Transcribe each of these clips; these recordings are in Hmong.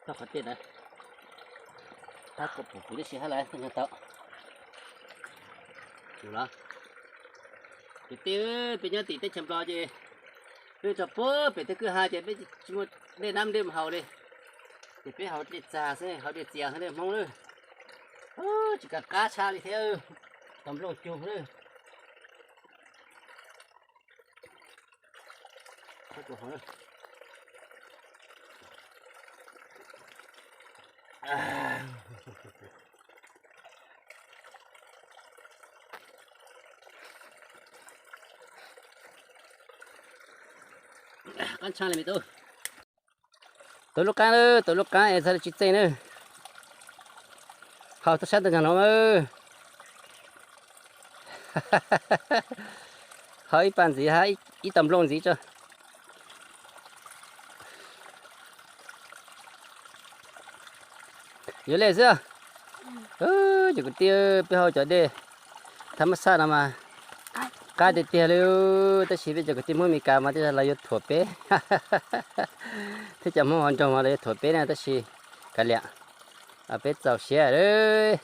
Txog qhov tiaj ntawd, hab kuv pum kuv tib si hab lawm tau. Los, kwv tij, peb nyob tim teb chaws Nplog ces peb tso puag pem tej kwj ha ces peb tsis muaj dej nab dej mus haus li. Ces peb haus dej txias xwb, haus dej txias xwb, dej Hmoob lawm. Tsis kam qab tshaj li thiab, tau nplooj cug lawm. Qab tshaj li me tub. Tuav lub qaab, tuav lub qaab es txhaj le tsis txeej na. Haus tub sab ntawd nkaag no. Haus ib pas ntxiv hab ib tau nplooj ntxiv tso. Yuav le xwb. Cov kwv tij, peb haus cov dej thab mab xaj no mas qab tiag tiag li. Tab sis peb cov kwv tij Hmoob Amelikas mas tej zag lawv yuav thuam peb, thiab cov Hmoob hauv nroog mas lawv yuav thuam peb na, tab sis kav liam, peb txaus siab lawm.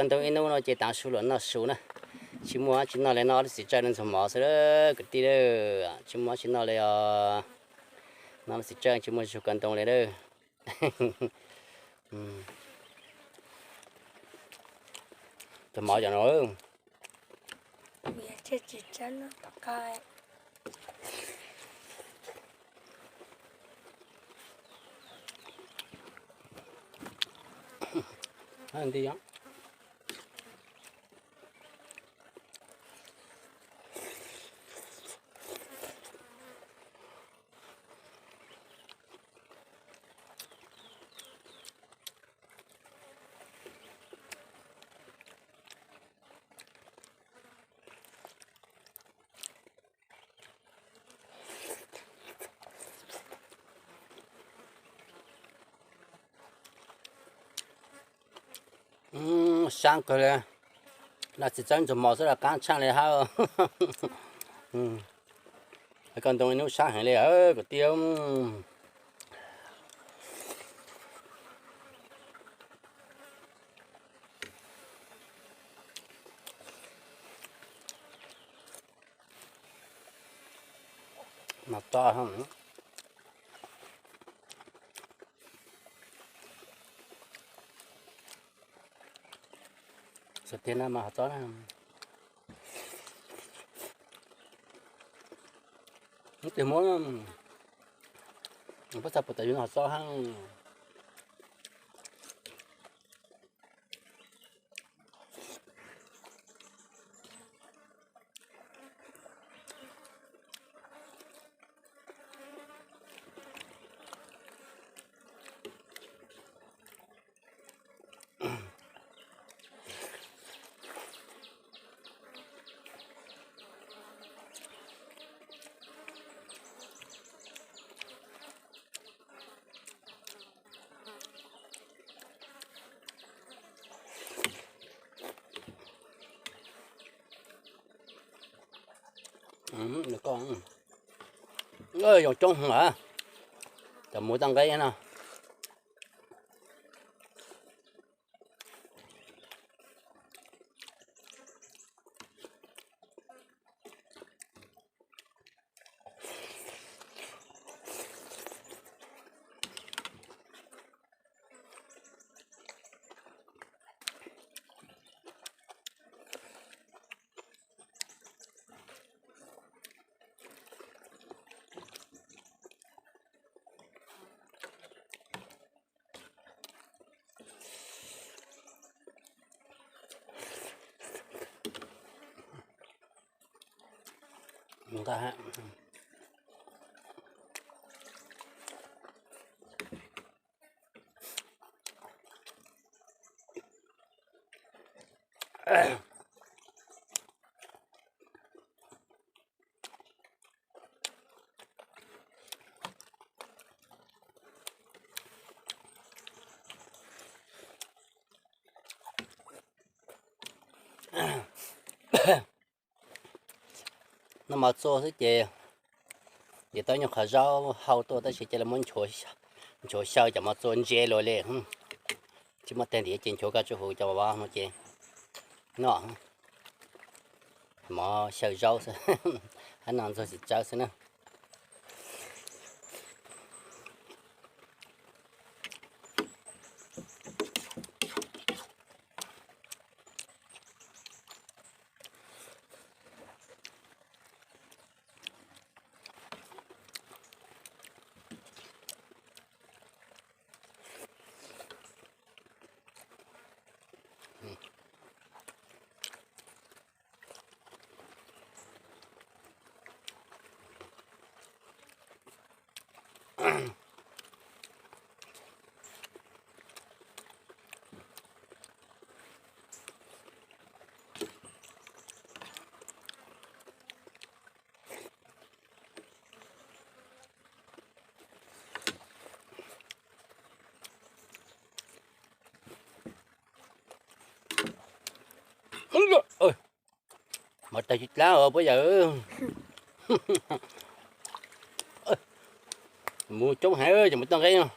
Ntoo ib hnub no ces tav su los noj su na. Tsis muaj dab tsi noj li, noj lub txiv tsawb ntxuag mov xwb kwv tij. Tsis muaj dab tsi noj li os. Noj lub txiv tsawb tsis muaj zug kaus ntoo li a. Tus mov cov no. Sab kawg li. Noj txiv tsawb ntxuag mov xwb los qaab tshaaj li hab. Kaus ntoo ib hnub sab heev li kwv tij. Mas to. Xav tiag na mas hov txob na. Ib tug muab, puab txhaj puas tas yug no hov txob hab. Yog coob heev lawm, cov muv toj nqeb no. Noj mov txua xwb ces, ces tau nyuag qhov zaub hau tuaj tab sis cia li muab nchuav xyaw cov mov txua ntse luas li. Tsis muaj tag ntim ces nchuav koj tsuj huv cov mov no ces noj mov xyaw zaub xwb, hab noj ntxuag txiv tsawb xwb na. Mov tawg tsis dlaab puab yawm. Muv coob heev cov muv toj nqeb no.